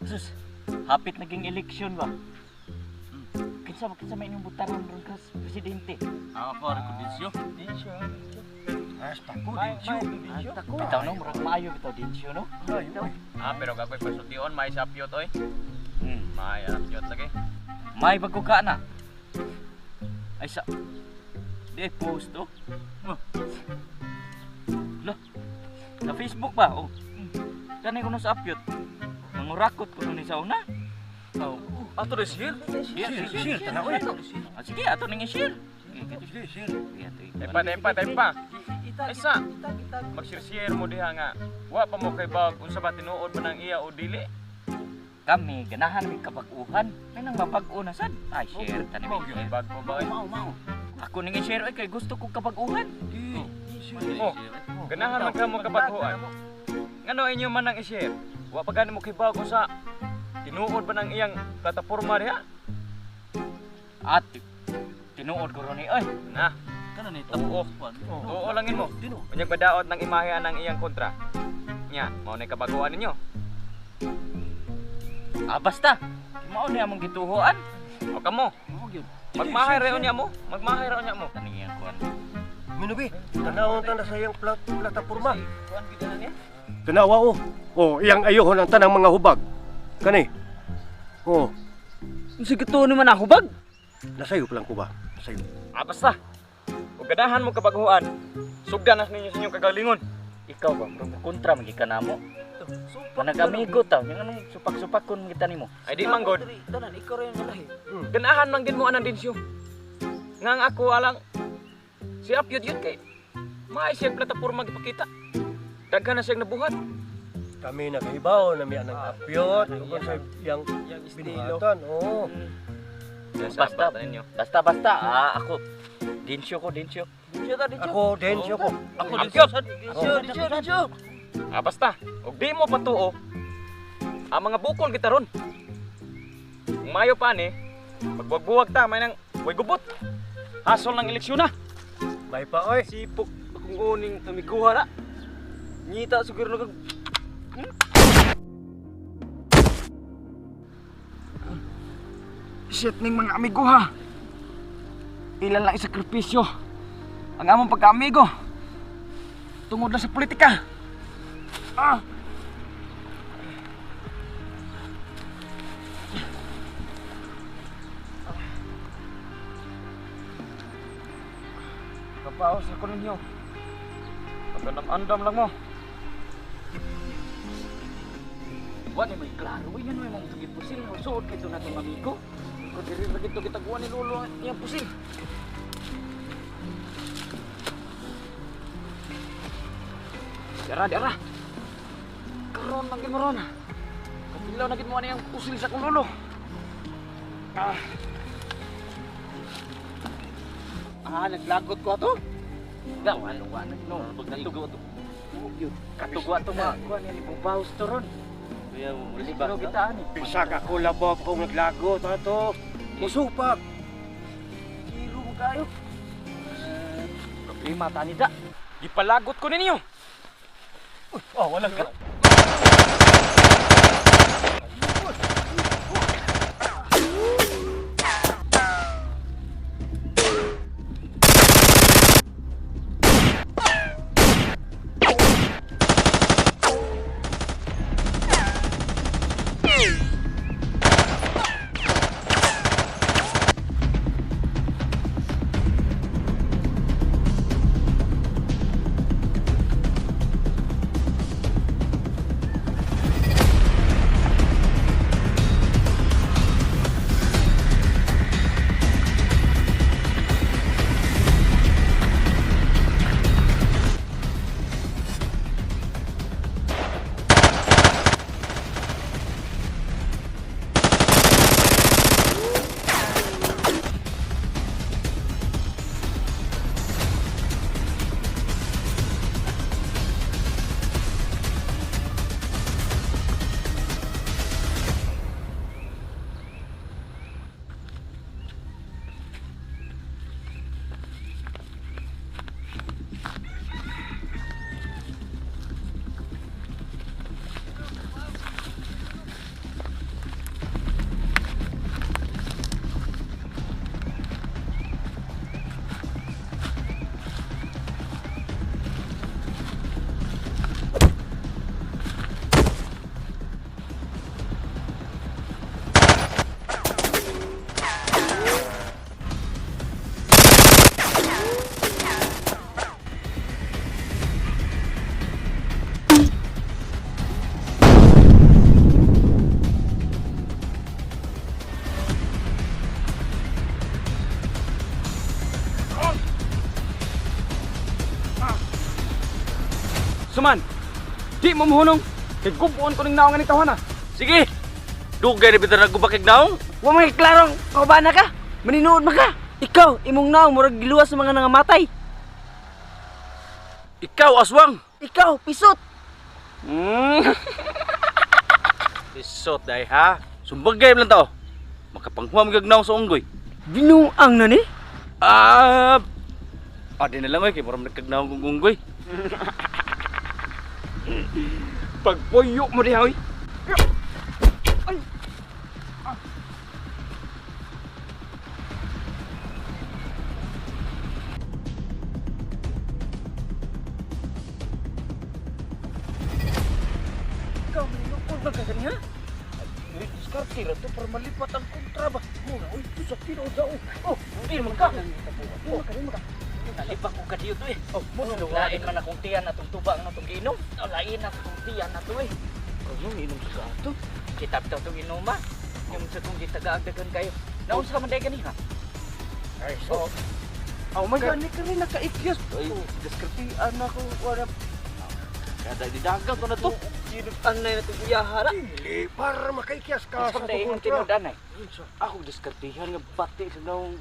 Sus, hapit naging eleksyon ba? Kinsa kinsa may inyong butaron ron kas presidente? Ako ra ko Dinsyo. Dinsyo. Hasta ko Dinsyo. Bitaw no, murag maayo bitaw Dinsyo no. Ah, pero gakoy pasultion may sa apyot oy. May apyot lagi. May bago ka na. Ay sa di post oh. Oh. Lah. Sa Facebook ba? Oh. Kani kuno sa apyot. Mangurakot kuno ni sa una. Oh. Ato rin share. Share, Share, tanaw eh. Ah, sige, ato ning i-share. Sige, share. Tempa, tempa, tempa. Isa. Mag-share mo diha nga. Wa pa mo kay bag unsa ba tinuod ba nang iya o dili? Kami ganahan mi kabag-uhan. May nang mabag-o na sad. Ay, share tani mi. Share. Bag mo ba? Oy? Ako ning i-share oy kay gusto kong kabag-uhan. Oh, ganahan man ka mo kabag-uhan. Ngano inyo man ang i-share? Wa pa gani mo kay bag unsa tinuod ba nang iyang plataporma diha? At tinuod ko ron ni oy. Na. Kana ni Oo. Oo langin mo. Unyag badaot ng imahe ng iyang kontra. Nya, mao na kabaguhan ninyo. Ah, basta. Mao ni among gituhoan. O kamo. Magmahay ra unya mo. Magmahay ra unya mo. Tani iyang kuan. Minubi, tanaw ta na sa iyang plataporma. Tanawa oh. Oh, iyang ayohon ang tanang mga hubag. Kani. Oh, Sige to naman ako bag. nasayo pa lang ko ba? Nasayo. Ah, basta. Ug ganahan mo kabaguhan. Sugdan na ninyo sa inyong kagalingon. Ikaw ba murag mo kontra man gid ka namo. Manag-amigo ta, yung anong supak-supakon kita nimo. Ay di man god. Tanan ikaw ra yung lahi. Ganahan man gid mo anang Dinsyo. Nga ang ako alang si Apyot yun kay maay siya plataporma gipakita. Daghan na siyang nabuhat. Kami nakahibaw na may anang apyot, ug sa iyang Yang estilo. binuhatan. Oo. Basta, ninyo. basta basta. Ah, ako Dinsyo ko, Dinsyo. Dinsyo ta dinsyo. Ako, Densyo ko. Ako Apyot. Dinsyo, dinsyo, dinsyo. Ah, basta. Ug di mo patuo ang mga bukol kita ron. Kung mayo pa ni, magbuwag-buwag ta may nang way gubot. Hasol ng eleksyon na. May pa oy. Sipok akong uning amiguha na. Ngita siguro nag Shit ning mga amigo ha. Ilan lang isakripisyo ang among pagkaamigo tungod lang sa politika. Ah. Kapaos ako ninyo. Pagandam-andam lang mo. Wa ni may klaro uy ngano imong gipusil suod kay to natong amigo. Kung diri ra gito gitaguan ni Lolo ang iyang pusil. Dara, dara. Karon man gid mo ron. Kapilaw na gid mo ani ang pusil sa akong lolo. Ah, Ah, naglagot ko ato. Gawa no wa no. Katugwa to. Katugwa to ma. Kuan ni bubaws to ron. Dili ba kita ani? Bisak ako labob kung naglagot ato. Musupak. Kilo mo kayo. Problema ta ni da. Gipalagot ko ninyo. Oh, walang ka. Suman, di mo muhunong. Kay gubuon ko ning naong ani tawhana. Sige. Dugay na bitan nagubakig naong. Wa man klarong kaubana ka. Maninuod man ka. Ikaw, imong naong murag giluwas sa mga nangamatay. Ikaw aswang. Ikaw, pisot. Isot dai ha. Sumbagay lang tao. Makapanghuam gag naong sa unggoy. Binuang na ni. Ah. Adi na lang oy kay murag nagkagnaong kong unggoy. Pagpuyo mo diha oy. Ikaw, maninuod man ka ganiha. Diskarte ra to para malipat ang kontra ba. Muna oy, sa tinuod sa oh. Di man ka. Nalipak ko kadiyo to eh. Oh, mo Lain man akong tiyan atong tuba ang atong giinom. Oh, lain akong tiyan ato eh. Kayo inom sa ato. Kitab daw itong inuma. Yung sa kong gitagaagdagan kayo. Naunsa man dahil ganiha. Ay, so. Oh my God, ni kami nakaikyas. Ay, diskartean ako wala. Kada di dagang ko na to. Sinutan na yun itong iyahara. Dili, para makaikyas ka sa Sa dahil atong imong kontra. tinudan ay. Ako diskartehan nga bati sa naong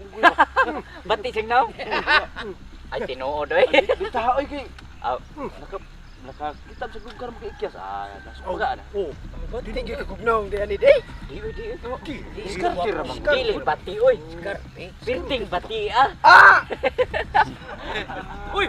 unggoy ba. Bati sing naong. Ay, tinuod eh. Di tao kay Ah, naka nakakitab sa lugar makaikyas. Ah, nasuga na. Oh, dili gyud ka gugnaong di ani day. Di di. Di. Diskarte ra man. Dili bati oy. Pirting bati ah. Uy!